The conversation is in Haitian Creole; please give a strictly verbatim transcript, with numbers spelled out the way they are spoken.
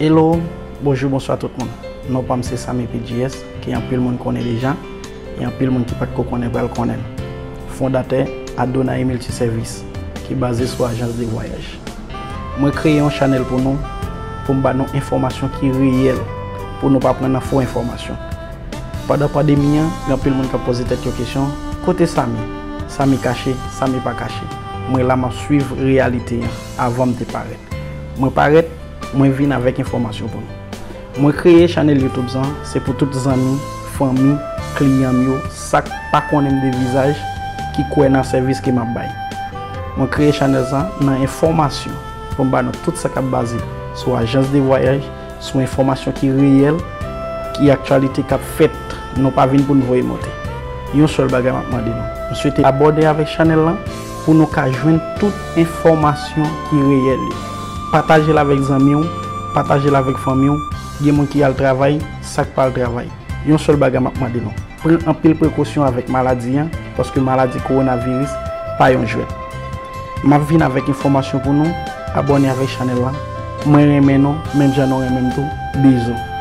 Hello, bonjou, bonswa tout moun. Non pa m se Samy P G S, ke anpil moun konnen deja, e anpil moun ki pa t ko konnen pral konnen l. Fondatè Adonai Multiservice, ki baze sou ajans de vwayaj. Mwen kreye yon chanèl pou nou, pou m ba nou enfòmasyon ki reyèl, pou nou pa pran nan fo enfòmasyon. Pandan pandemi an, gen anpil moun k ap poze tèt yo kesyon, kote Samy? Samy kache, Samy pa kache. Mwen la, m ap swiv reyalite an avan m te parèt. Mwen parèt, mwen vin avèk enfòmasyon pou nou. Mwen kreye chanèl YouTube sa, se pou tout zanmi, fanmi, kliyan m yo, sa k pa konnen m de vizaj, ki kwè nan sèvis ke m ap bay. Mwen kreye chanèl sa nan enfòmasyon, pou m ba nou tout sa k ap baze sou ajans de vwayaj, sou enfòmasyon ki reyèl, ki aktyalite k ap fèt. Nou pa vin pou n voye monte. Yon sèl bagay m ap mande nou. M swete abòne avèk chanèl lan pou nou ka jwenn tout enfòmasyon ki reyèl yo. Pataje l avèk zanmi w, pataje l avèk fanmi w. Gen moun ki al travay, sa k pa al travay. Yon sèl bagay m ap mande nou. Pran anpil prekosyon avèk maladi an, paske maladi kowonaviris pa yon jwèt. M ap vin avèk enfòmasyon pou nou, abòne avèk chanèl lan. Mwen renmen nou, menm jan nou renmen m tou. Bizou.